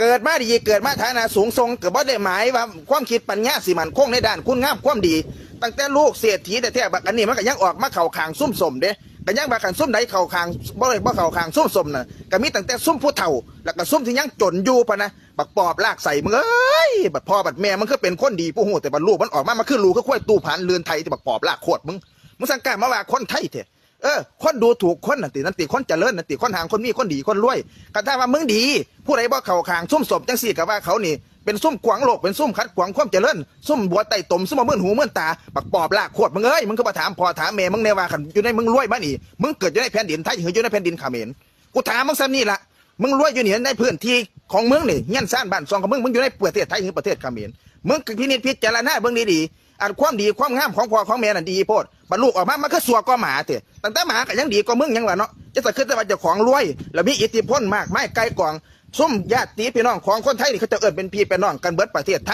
ເກີດມາດີ ເກີດມາຖານະສູງສົ່ງ ກໍບໍ່ໄດ້ໝາຍວ່າຄວາມຄິດປັນຍາຊິໝັ້ນຄົງໃນດ້ານຄຸນງາມຄວາມດີ. ຕັ້ງແຕ່ລູກເສດຖີແທ້ໆ ບັກອັນນີ້ມັນກໍຍັງອອກມາເຂົ້າຂ້າງຊຸມຊົມເດ້ ກໍຍັງວ່າຄັນຊຸມໃດເຂົ້າຂ້າງ ບໍ່ໄດ້ ບໍ່ເຂົ້າຂ້າງຊຸມຊົມນະ ກໍມີຕັ້ງແຕ່ຊຸມຜູ້ເຖົ້າ ແລ້ວກໍຊຸມທີ່ຍັງຈົນຢູ່ພຸ້ນນະ. ບັກປອບລາກໄສ້ມຶງເອີຍ ບັດພໍ່ບັດແມ່ມຶງຄືເປັນຄົນດີຜູ້ຮູ້ ແຕ່ບັດລູກມັນອອກມາ ມາຄືລູກຄືຄວາຍຕູ້ຜານລື່ນໄຖ ແຕ່ບັກປອບລາກໂຄດມຶງ ມຶງຈັ່ງກ້າມາວ່າຄົນໄທແທ້. ເອີ ຄົນດູຖູກຄົນນັ້ນຕິ ນັ້ນຕິ ຄົນຈະເລີນນັ້ນຕິ ຄົນຮັ່ງ ຄົນມີ ຄົນດີ ຄົນລວຍ. ຄັນຖ້າວ່າມຶງດີ ຜູ້ໃດບໍ່ເຂົ້າຂ້າງຊຸມຊົມຈັ່ງຊີ້ ກໍວ່າເຂົານີ້ເປັນຊຸມຂວາງໂລກ ເປັນຊຸມຂັດຂວາງຄວາມຈະເລີນ ຊຸມບົວໃຕ້ຕົມ ຊຸມບໍ່ມື່ນຫູມື່ນຕາ. ບັກປອບລາກໂຄດມຶງເອີຍ ມຶງຄືບໍ່ຖາມພໍ່ຖາມແມ່ມຶງແດ່ວ່າ ຄັນຢູ່ໃນ ມຶງລວຍມານີ້ ມຶງເກີດຢູ່ໃນແຜ່ນດິນໄທ ຫຼື ຢູ່ໃນແຜ່ນດິນຂະເໝນ? ກູຖາມມຶງສ່ຳນີ້ລະ ມຶງລວຍຢູ່ນີ້ ໃນພື້ນທີ່ຂອງມຶງນີ້ ເຮືອນຊານບ້ານຊ່ອງຂອງມຶງ ມຶງຢູ່ໃນປະເທດໄທ ຫຼື ປະເທດຂະເໝນ? ມຶງຄິດພິນິດພິຈາລະນາເບິ່ງດີໆ ອັນຄວາມດີຄວາມງາມຂອງພໍ່ຂອງແມ່ນັ້ນດີໂພດ ບັດລູກອອກມາ ມັນຄືຊົ່ວກວ່າໝາແທ້. ຕັ້ງແຕ່ໝາກໍຍັງດີກວ່າມຶງຫຍັງວະເນາະ. ຢ່າສະຄິດແຕ່ວ່າເຈົ້າຂອງລວຍ ແລ້ວມີອິດທິພົນມາກມາຍໄກ່ກອງ. ຊຸມຍາດຕິພີ່ນ້ອງຂອງຄົນໄທນີ້ ເຂົາເຈົ້າເອີ້ນເປັນພີ່ເປັນນ້ອງກັນເບິດປະເທດໄທ.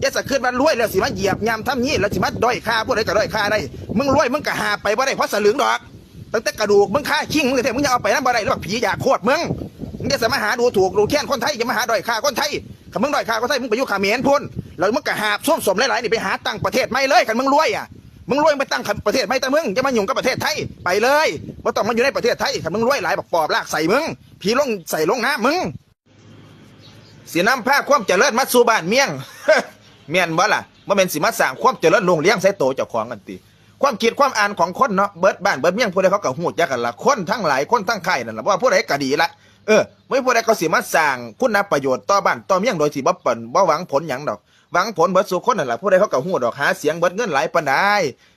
ຢ່າສະຄິດວ່າລວຍແລ້ວຊິມາຢຽບຫຍ້ຳທຳນີ້ ແລ້ວຊິມາດ້ອຍຄ່າຜູ້ໃດກໍດ້ອຍຄ່າໄດ້. ມຶງລວຍ ມຶງກໍຫາບໄປບໍ່ໄດ້ພໍສະລຶງດອກ. ຕັ້ງແຕ່ກະດູກມຶງຄາຄີງມຶງແທ້ໆ ມຶງຍັງເອົາໄປນຳບໍ່ໄດ້ເລີຍ ບັກຜີຢາກໂຄດມຶງ. ມຶງຢ່າສະມາຫາດູຖູກດູແຄນຄົນໄທ ຢ່າມາຫາດ້ອຍຄ່າຄົນໄທ. ຄັນມຶງດ້ອຍຄ່າຄົນໄທ ມຶງໄປຢູ່ຂະເໝນພຸ້ນ ແລ້ວມຶງກໍຫາບຊຸມຊົມຫຼາຍໆນີ້ ໄປຫາຕັ້ງປະເທດໃໝ່ເລີຍ. ຄັນມຶງລວຍອະ ມຶງລວຍ ໄປຕັ້ງປະເທດໃໝ່ແຕ່ມຶງ ຢ່າມາຫຍຸ້ງກັບປະເທດໄທ ໄປເລີຍ. ບໍ່ຕ້ອງມາຢູ່ໃນປະເທດໄທ ຄັນມຶງລວຍຫຼາຍ ບັກປອບລາກໄສ້ມຶງ ຜີລົງໄສ້ລົງນາມມຶງ. ຊິນຳພາຄວາມຈະເລີນມາສູ່ບ້ານເມືອງ ແມ່ນບໍ່ລະ? ບໍ່ແມ່ນຊິມາສ້າງຄວາມຈະເລີນຮຸ່ງເຮືອງໃສ່ໂຕເຈົ້າຂອງຫັ້ນຕິ? ຄວາມຄິດຄວາມອ່ານຂອງຄົນເນາະ ເບິດບ້ານເບິດເມືອງ ຜູ້ໃດເຂົາກໍຮູ້ຈັກກັນລະ ຄົນທັງຫຼາຍຄົນທັງຄ້າຍນັ້ນລະ ບໍ່ວ່າຜູ້ໃດກໍດີລະ. ເອີ ບໍ່ມີຜູ້ໃດເຂົາຊິມາສ້າງຄຸນນະປະໂຫຍດຕໍ່ບ້ານຕໍ່ເມືອງ ໂດຍທີ່ບໍ່ ບໍ່ຫວັງຜົນຫຍັງດອກ. ຫວັງຜົນເບິດສູ່ຄົນນັ້ນລະ ຜູ້ໃດເຂົາກໍຮູ້ດອກ ຫາສຽງເບິດເງິນຫຼາຍປານໃດ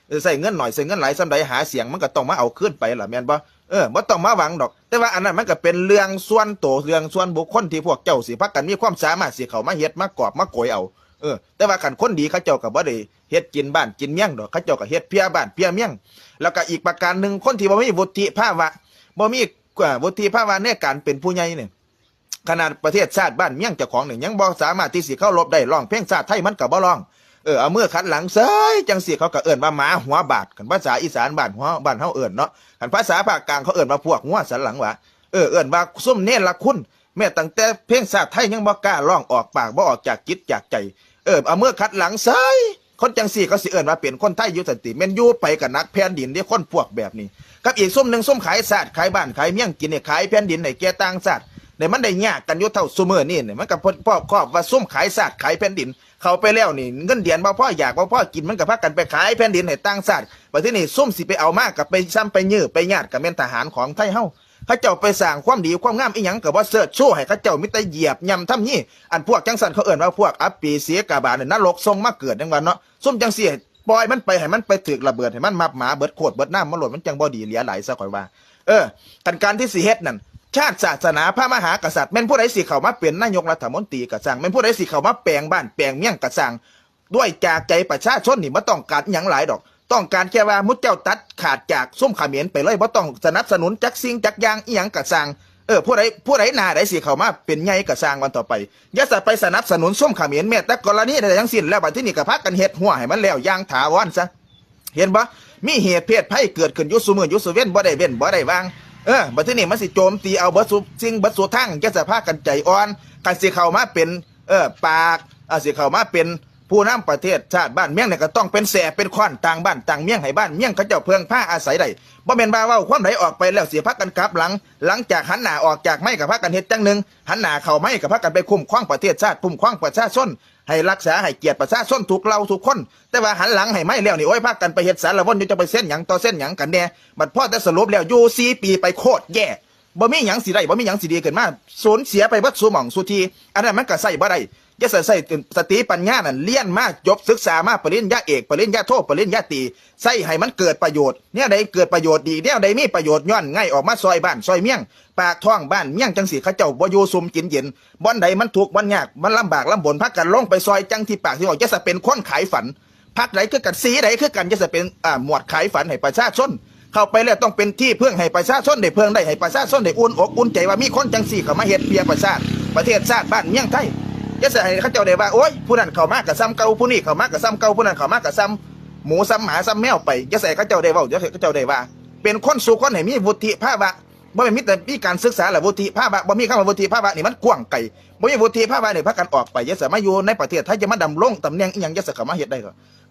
ເອີ ໃຊ້ເງິນໜ້ອຍໃຊ້ເງິນຫຼາຍສ່ຳໃດ ຫາສຽງມັນກໍຕ້ອງມາເອົາຄືນໄປລະ ແມ່ນບໍ່? ເອີ ບໍ່ຕ້ອງມາຫວັງດອກ. ແຕ່ວ່າອັນນັ້ນມັນກໍເປັນເລື່ອງສ່ວນໂຕ ເລື່ອງສ່ວນບຸກຄົນ ທີ່ພວກເຈົ້າຊິພາກັນມີຄວາມສາມາດ ຊິເຂົ້າມາເຮັດມາກອບມາໂກຍເອົາ. ເອີ ແຕ່ວ່າຄັນຄົນດີ ເຂົາເຈົ້າກໍບໍ່ໄດ້ເຮັດກິນບ້ານກິນເມືອງດອກ ເຂົາເຈົ້າກໍເຮັດເພື່ອບ້ານເພື່ອເມືອງ. ແລ້ວກໍອີກປະການໜຶ່ງ ຄົນທີ່ບໍ່ມີວຸດທິພາວະ ບໍ່ມີ ເອີ ວຸດທິພາວະໃນການເປັນຜູ້ໃຫຍ່ນີ້ ຂະໜາດປະເທດຊາດບ້ານເມືອງເຈົ້າຂອງນີ້ ຍັງບໍ່ສາມາດທີ່ຊິເຄົາລົບໄດ້ ຮ້ອງເພງຊາດໄທມັນກໍບໍ່ຮ້ອງ. ເອີ ເອົາມືຂັດຫຼັງເສີຍຈັ່ງຊີ້ ເຂົາກໍເອີ້ນວ່າໝາຫົວບາດ ຄັນພາສາອີສານບ້ານຫົວ ບ້ານເຮົາເອີ້ນເນາະ. ຄັນພາສາພາກກາງເຂົາເອີ້ນວ່າພວກງົວສັນຫຼັງຫວາ. ເອີ ເອີ້ນວ່າຊຸມເນລະຄຸນ. ແມ້ຕັ້ງແຕ່ເພງຊາດໄທຍັງບໍ່ກ້າຮ້ອງ ອອກປາກບໍ່ອອກຈາກຈິດຈາກໃຈ. ເອີ ເອົາມືຂັດຫຼັງເສີຍ ຄົນຈັ່ງຊີ້ເຂົາຊິເອີ້ນວ່າເປັນຄົນໄທຢູ່ຊັ້ນຕິ? ແມ່ນຢູ່ໄປກໍໜັກແຜ່ນດິນເດ້ ຄົນພວກແບບນີ້. ກັບອີກຊຸມໜຶ່ງ ຊຸມຂາຍຊາດຂາຍບ້ານຂາຍເມືອງກິນນີ້ ຂາຍແຜ່ນດິນໃຫ້ແກ່ຕ່າງຊາດນີ້ ມັນໄດ້ຍາກກັນຢູ່ເທົ່າຊຸມື້ນີ້ນີ້ ມັນກໍພໍຄອບວ່າຊຸມຂາຍຊາດຂາຍແຜ່ນດິນ. ເຂົ້າໄປແລ້ວນີ້ ເງິນເດືອນບໍ່ພໍ ຢາກບໍ່ພໍກິນ ມັນກໍພາກັນໄປຂາຍແຜ່ນດິນໃຫ້ຕ່າງຊາດ. ບັດທີນີ້ຊຸມຊິໄປເອົາມາ ກໍໄປຊ້ຳໄປຍື້ໄປຍາດ ກໍແມ່ນທະຫານຂອງໄທເຮົາ. ເຂົາເຈົ້າໄປສ້າງຄວາມດີຄວາມງາມອີ່ຫຍັງ ກໍບໍ່ເຊີດຊູໃຫ້ເຂົາເຈົ້າ ມີແຕ່ຢຽບຫຍ້ຳທຳນີ້. ອັນພວກຈັ່ງຊັ້ນເຂົາເອີ້ນວ່າພວກອັບປີເສກາບານ ນະລົກສົ່ງມາເກີດ ຈັ່ງວ່າເນາະ. ຊຸມຈັ່ງຊີ້ ປ່ອຍມັນໄປ ໃຫ້ມັນໄປຖືກລະເບີດ ໃຫ້ມັນໝັກໝາເບິດໂຄດເບິດນາມ ມັນໂລດ ມັນຈັ່ງບໍ່ດີເຫຼືອຫຼາຍຊະ ຂ້ອຍວ່າ. ເອີ ຄັນການທີ່ຊິເຮັດນັ້ນ ຊາດ ສາສະໜາ ພະມະຫາກະສັດ ແມ່ນຜູ້ໃດຊິເຂົ້າມາເປັນນາຍົກລັດຖະມົນຕີກໍຊ່າງ ແມ່ນຜູ້ໃດຊິເຂົ້າມາແປງບ້ານແປງເມືອງກໍຊ່າງ ດ້ວຍຈາກໃຈປະຊາຊົນນີ້ ບໍ່ຕ້ອງການອີ່ຫຍັງຫຼາຍດອກ. ຕ້ອງການແຄ່ວ່າໝູ່ເຈົ້າຕັດຂາດຈາກຊຸມຂະເໝນໄປເລີຍ ບໍ່ຕ້ອງສະໜັບສະໜູນຈັກສິ່ງຈັກຢ່າງອີ່ຫຍັງກໍຊ່າງ. ເອີ ຜູ້ໃດ ຜູ້ໃດໜ້າໃດຊິເຂົ້າມາເປັນໃຫຍ່ກໍຊ່າງ ວັນຕໍ່ໄປ ຢ່າສະໄປສະໜັບສະໜູນຊຸມຂະເໝນ ແມ້ແຕ່ກໍລະນີໃດທັງສິ້ນ. ແລ້ວບັດທີນີ້ກໍພາກັນເຮັດຮົ້ວໃຫ້ມັນແລ້ວຢ່າງຖາວອນຊະ. ເຫັນບໍ່? ມີເຫດເພດໄພເກີດຂຶ້ນຢູ່ຊຸມື້ຢູ່ຊຸເວັນ ບໍ່ໄດ້ເວັ້ນບໍ່ໄດ້ຫວ່າງ. ເອີ ບັດທີນີ້ມັນຊິໂຈມຕີເອົາເບິດສູ່ສິ່ງເບິດສູ່ທາງ. ຢ່າສະພາກັນໃຈອ່ອນ. ຄັນຊິເຂົ້າມາເປັນ ເອີ ປາກ ອາ ຊິເຂົ້າມາເປັນຜູ້ນຳປະເທດຊາດບ້ານເມືອງນີ້ ກໍຕ້ອງເປັນແສ້ເປັນຄ້ອນ ຕັ້ງບ້ານຕັ້ງເມືອງ ໃຫ້ບ້ານເມືອງເຂົາເຈົ້າເພິ່ງພາອາໄສໄດ້. ບໍ່ແມ່ນວ່າເວົ້າຄວາມໃດອອກໄປແລ້ວ ຊິພາກັນກັບຫຼັງ. ຫຼັງຈາກຫັນໜ້າອອກຈາກໄມ ກໍພາກັນເຮັດຈັ່ງໜຶ່ງ, ຫັນໜ້າເຂົ້າໄມ ກໍພາກັນໄປຄຸ້ມຄອງປະເທດຊາດ, ຄຸ້ມຄອງປະຊາຊົນ, ໃຫ້ຮັກສາໃຫ້ກຽດປະຊາຊົນທຸກເຫຼົ່າທຸກຄົນ. ແຕ່ວ່າຫັນຫຼັງໃຫ້ໄມແລ້ວນີ້ ໂອ້ຍ ພາກັນໄປເຮັດສາລະວົນຢູ່ ຈະໄປເຊັນຫຍັງຕໍ່ເຊັນຫຍັງກັນແດ່. ບັດພໍແຕ່ສະຫຼຸບແລ້ວ ຢູ່ສີ່ປີໄປໂຄດແຍ່. ບໍ່ມີຫຍັງຊິໄດ້ ບໍ່ມີຫຍັງຊິດີຂຶ້ນມາ ສູນເສຍໄປເບິດສູ່ໝ່ອງສູ່ທີ່. ອັນນັ້ນມັນກໍໃຊ້ບໍ່ໄດ້. ຢ່າໃຊ້ ໃຊ້ສະຕິປັນຍານັ້ນ ຮຽນມາຈົບສຶກສາມາປະລິນຍາເອກ ປະລິນຍາໂທ ປະລິນຍາຕີ ໃຊ້ໃຫ້ມັນເກີດປະໂຫຍດ. ແນວໃດເກີດປະໂຫຍດດີ ແນວໃດມີປະໂຫຍດ ຍ້ອນໄງອອກມາຊ່ອຍບ້ານຊ່ອຍເມືອງ ປາກທ້ອງບ້ານເມືອງ ຈັ່ງຊີ້ເຂົາເຈົ້າບໍ່ຢູ່ຊຸ່ມກິນເຢັນ. ບ່ອນໃດມັນທຸກມັນຍາກ ມັນລຳບາກລຳບົນ ພາກັນລົງໄປຊ່ອຍ ຈັ່ງທີ່ປາກທີ່ເວົ້າ. ຢ່າສະເປັນຄົນຂາຍຝັນ. ພັກໃດຄືກັນ ສີໃດຄືກັນ ຢ່າສະເປັນ ອາ ໝວດຂາຍຝັນໃຫ້ປະຊາຊົນ. ເຂົ້າໄປແລ້ວຕ້ອງເປັນທີ່ເພິ່ງໃຫ້ປະຊາຊົນໄດ້ເພິ່ງໄດ້ ໃຫ້ປະຊາຊົນໄດ້ອຸ່ນອົກອຸ່ນໃຈວ່າມີຄົນຈັ່ງຊີ້ເຂົ້າມາເຮັດເພື່ອປະຊາດ ປະເທດຊາດບ້ານເມືອງໄທ. ຢ່າສະໃຫ້ເຂົາເຈົ້າໄດ້ວ່າ ໂອ້ຍ ຜູ້ນັ້ນເຂົ້າມາກໍສ່ຳເກົ່າ ຜູ້ນີ້ເຂົ້າມາກໍສ່ຳເກົ່າ ຜູ້ນັ້ນເຂົ້າມາກໍສ່ຳໝູສ່ຳໝາສ່ຳແມວໄປ. ຢ່າສະໃຫ້ເຂົາເຈົ້າໄດ້ເວົ້າ ຢ່າໃຫ້ເຂົາເຈົ້າໄດ້ວ່າ. ເປັນຄົນສູ່ຄົນໃຫ້ມີວຸດທິພາວະ ບໍ່ແມ່ນມີແຕ່ມີການສຶກສາ ແລະ ວຸດທິພາວະ. ບໍ່ມີຄຳວ່າວຸດທິພາວະນີ້ ມັນກວ້າງໄກ. ບໍ່ມີວຸດທິພາວະນີ້ ພາກັນອອກໄປ. ຢ່າສາມາດຢູ່ໃນປະເທດໄທ ຈະມາດຳລົງຕຳແໜ່ງອີ່ຫຍັງ ຢ່າສາມາດເຮັດໄດ້.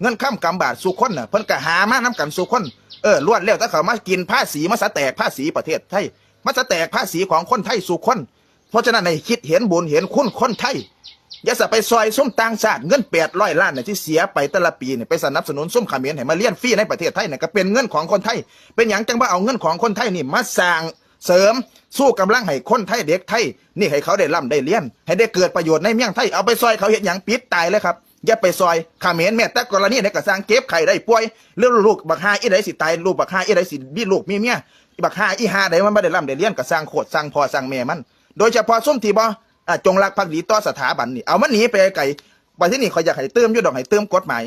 ເງິນຄຳກຳບາດສູ່ຄົນນະ ເພິ່ນກໍຫາມານຳກັນສູ່ຄົນ. ເອີ ລ້ວນແລ້ວແຕ່ເຂົາມາກິນພາສີ ມາສະແຕກພາສີປະເທດໄທ ມາສະແຕກພາສີຂອງຄົນໄທສູ່ຄົນ. ເພາະສະນັ້ນ ໃຫ້ຄິດເຫັນບຸນເຫັນຄຸນຄົນໄທ. ຢ່າສະໄປຊ່ອຍຊຸມຕ່າງຊາດ. ເງິນແປດຮ້ອຍລ້ານນະ ທີ່ເສຍໄປແຕ່ລະປີນີ້ ໄປສະໜັບສະໜູນຊຸມຂະເໝນໃຫ້ມາຮຽນຟຣີໃນປະເທດໄທນະ ກໍເປັນເງິນຂອງຄົນໄທ. ເປັນຫຍັງຈັ່ງບໍ່ເອົາເງິນຂອງຄົນໄທນີ້ມາສ້າງເສີມຊູກຳລັງໃຫ້ຄົນໄທ ເດັກໄທນີ້ ໃຫ້ເຂົາໄດ້ລ່ຳໄດ້ຮຽນ ໃຫ້ໄດ້ເກີດປະໂຫຍດໃນເມືອງໄທ. ເອົາໄປຊ່ອຍເຂົາເຮັດຫຍັງ? ປິດຕາຍເລີຍຄັບ. ຢ່າໄປຊ່ອຍຂະເໝນ ແມ້ແຕ່ກໍລະນີໃດກໍຊ່າງ ເຈັບໄຂ້ໄດ້ປ່ວຍ ຫຼືລູກບັກຫ່າອີ່ໃດຊິຕາຍ ລູກບັກຫ່າອີ່ໃດຊິມີລູກມີເມຍ ບັກຫ່າອີ່ຫ່າໃດມັນບໍ່ໄດ້ລ່ຳໄດ້ຮຽນ ກໍຊ່າງໂຄດຊ່າງພໍ່ຊ່າງແມ່ມັນ. ໂດຍສະເພາະຊຸມທີ່ບໍ່ ອ່າ ຈົງລັກພັກດີຕໍ່ສະຖາບັນນີ້ ເອົາມັນໜີໄປໄກໆ. ບັດທີນີ້ຂ້ອຍຢາກໃຫ້ຕື່ມຢູ່ດອກ ໃຫ້ຕື່ມກົດໝາຍ.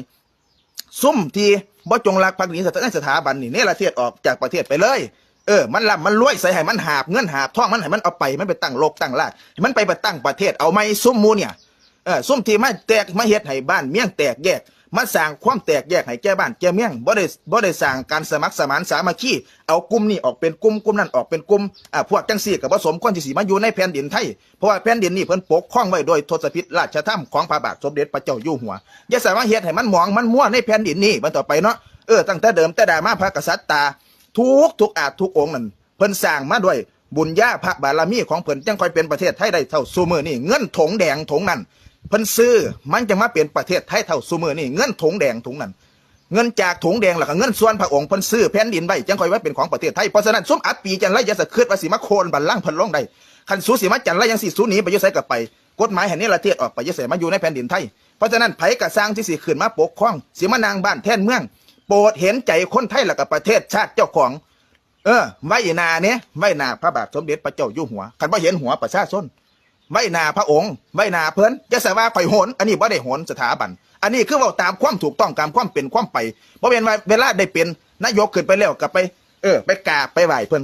ຊຸມທີ່ບໍ່ຈົງລັກພັກດີໃນສະຖາບັນນີ້ ເນລະເທດອອກຈາກປະເທດໄປເລີຍ. ເອີ ມັນລ່ຳມັນລວຍໃສ ໃຫ້ມັນຫາບເງິນຫາບທອງມັນ ໃຫ້ມັນເອົາໄປ ມັນໄປຕັ້ງລົກຕັ້ງລາກ ໃຫ້ມັນໄປ ໄປຕັ້ງປະເທດ ເອົາໃໝ່ຊຸມໝູ່ນີ້. ເອີ ຊຸມທີ່ມາແຕກ ມາເຮັດໃຫ້ບ້ານເມືອງແຕກແຍກ ມາສ້າງຄວາມແຕກແຍກໃຫ້ແກ່ບ້ານແກ່ເມືອງ ບໍ່ໄດ້ ບໍ່ໄດ້ສ້າງການສະໝັກສະໝານສາມັກຄີ ເອົາກຸ່ມນີ້ອອກເປັນກຸ່ມ ກຸ່ມນັ້ນອອກເປັນກຸ່ມ. ອາ ພວກຈັ່ງຊີ້ກໍບໍ່ສົມຄວນທີ່ຊິມາຢູ່ໃນແຜ່ນດິນໄທ ເພາະວ່າແຜ່ນດິນນີ້ເພິ່ນປົກຄອງໄວ້ໂດຍທົດສະພິດລາຊະທຳຂອງພະບາດສົມເດັດພະເຈົ້າຢູ່ຫົວ. ຢ່າສາມາດເຮັດໃຫ້ມັນໝອງມັນມົວໃນແຜ່ນດິນນີ້ບັດຕໍ່ໄປເນາະ. ເອີ ຕັ້ງແຕ່ເດີມແຕ່ດາມາ ພະກະສັດຕາທຸກ ທຸກອາດທຸກອົງນັ້ນ ເພິ່ນສ້າງມາດ້ວຍບຸນຍາພະບາລະມີຂອງເພິ່ນ ຈັ່ງຄ່ອຍເປັນປະເທດໄທໄດ້ເທົ່າຊຸມື້ນີ້. ເງິນຖົງແດງຖົງນັ້ນ ເພິ່ນຊື້ ມັນຈັ່ງມາເປັນປະເທດໄທເທົ່າຊຸມື້ນີ້. ເງິນຖົງແດງຖົງນັ້ນ ເງິນຈາກຖົງແດງ ແລ້ວກໍເງິນສ່ວນພະອົງ ເພິ່ນຊື້ແຜ່ນດິນໄວ້ ຈັ່ງຄ່ອຍມາເປັນຂອງປະເທດໄທ. ເພາະສະນັ້ນ ຊຸມອັບປີຈັນໄລ ຢ່າສະຄິດວ່າຊິມາໂຄ່ນບັນລັງເພິ່ນລົງໄດ້. ຄັນສູຊິມາຈັນໄລຈັ່ງຊີ້ ສູໜີໄປຢູ່ໃສກໍໄປ. ກົດໝາຍໃຫ້ເນລະເທດອອກໄປ ຢ່າໃສ່ມາຢູ່ໃນແຜ່ນດິນໄທ. ເພາະສະນັ້ນ ໃຜກໍຊ່າງທີ່ຊິຂຶ້ນມາປົກຄອງ ຊິມານັ່ງບ້ານແທນເມືອງ ໂປດເຫັນໃຈຄົນໄທ ແລ້ວກໍປະເທດຊາດເຈົ້າຂອງ. ເອີ ໄວ້ໜ້າແດ່ ໄວ້ໜ້າພະບາດສົມເດັດພະເຈົ້າຢູ່ຫົວ. ຄັນບໍ່ເຫັນຫົວປະຊາຊົນ ໄວ້ໜ້າພະອົງ ໄວ້ໜ້າເພິ່ນ. ຢ່າສະວ່າຂ້ອຍໂຫນ ອັນນີ້ບໍ່ໄດ້ໂຫນສະຖາບັນ ອັນນີ້ຄືເວົ້າຕາມຄວາມຖືກຕ້ອງ ຕາມຄວາມເປັນຄວາມໄປ. ບໍ່ແມ່ນວ່າເວລາໄດ້ເປັນນາຍົກຂຶ້ນໄປແລ້ວກໍໄປ ເອີ ໄປກາບໄປໄຫວ້ເພິ່ນ.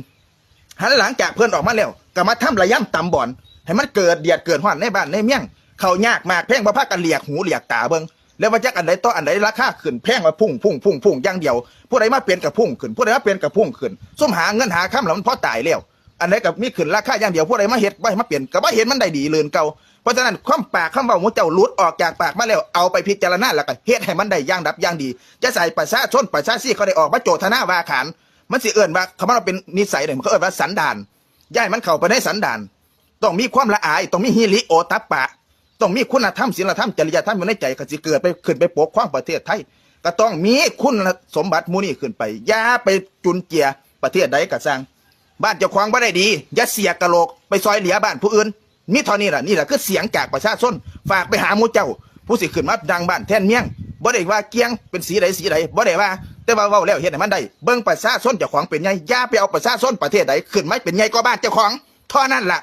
ຫັນຫຼັງຈາກເພິ່ນອອກມາແລ້ວ ກໍມາທຳລະຍຳຕຳບອນ ໃຫ້ມັນເກີດເດືອດເກີດຮ້ອນໃນບ້ານໃນເມືອງ. ເຂົ້າຍາກໝາກແພງ ບໍ່ພາກັນຫຼຽກຫູຫຼຽກຕາເບິ່ງ ແລ້ວວ່າຈັກອັນໃດຕໍ່ອັນໃດ ລາຄາຂຶ້ນແພງວ່າພຸ້ງໆໆໆ ຢ່າງດຽວ. ຜູ້ໃດມາເປັນກໍພຸ້ງຂຶ້ນ ຜູ້ໃດມາເປັນກໍພຸ້ງຂຶ້ນ. ຊຸມຫາເງິນຫາຄຳແລ້ວມັນພໍຕາຍແລ້ວ. ອັນໃດກໍມີຂຶ້ນລາຄາຢ່າງດຽວ ຜູ້ໃດມາເຮັດ ບໍ່ໃຫ້ມາເປັນ ກໍບໍ່ເຫັນມັນໄດ້ດີເລີນເກົ່າ. ເພາະສະນັ້ນ ຄວາມປາກຄຳເວົ້າໝູ່ເຈົ້າຫຼຸດອອກຈາກປາກມາແລ້ວ ເອົາໄປພິຈາລະນາ ແລ້ວກໍເຮັດໃຫ້ມັນໄດ້ຢ່າງດັບຢ່າງດີ. ຢ່າໃຫ້ປະຊາຊົນ ປະຊາຊີເຂົາໄດ້ອອກມາໂຈທະນາວ່າຂານ. ມັນຊິເອີ້ນວ່າ ຄຳວ່າເປັນນິໄສນີ້ ມັນກໍເອີ້ນວ່າສັນດານ. ຢ່າໃຫ້ມັນເຂົ້າໄປໃນສັນດານ. ຕ້ອງມີຄວາມລະອາຍ ຕ້ອງມີຫິລິໂອຕັບປະ ຕ້ອງມີຄຸນນະທຳ ສິນລະທຳ ຈະລິຍະທຳຢູ່ໃນໃຈ. ຄັນຊິເກີດໄປ ຂຶ້ນໄປປົກຄອງປະເທດໄທ ກໍຕ້ອງມີຄຸນສົມບັດໝູ່ນີ້ຂຶ້ນໄປ. ຢ່າໄປຈຸນເຈືອປະເທດໃດກໍຊ່າງ. ບ້ານເຈົ້າຂອງບໍ່ໄດ້ດີ ຢ່າເສຍກະໂຫຼກໄປຊ່ອຍເຫຼືອບ້ານຜູ້ອື່ນ. ມີເທົ່ານີ້ລະ ນີ້ລະຄືສຽງຈາກປະຊາຊົນ. ຝາກໄປຫາໝູ່ເຈົ້າ ຜູ້ຊິຂຶ້ນມານັ່ງບ້ານແທນເມືອງ. ບໍ່ໄດ້ວ່າກ່ຽງເປັນສີໃດສີໃດ ບໍ່ໄດ້ວ່າ ແຕ່ວ່າເວົ້າແລ້ວເຮັດໃຫ້ມັນໄດ້. ເບິ່ງປະຊາຊົນເຈົ້າຂອງເປັນໃຫຍ່. ຢ່າໄປເອົາປະຊາຊົນປະເທດໃດຂຶ້ນມາເປັນໃຫຍ່ກວ່າບ້ານເຈົ້າຂອງ. ເທົ່ານັ້ນລະ.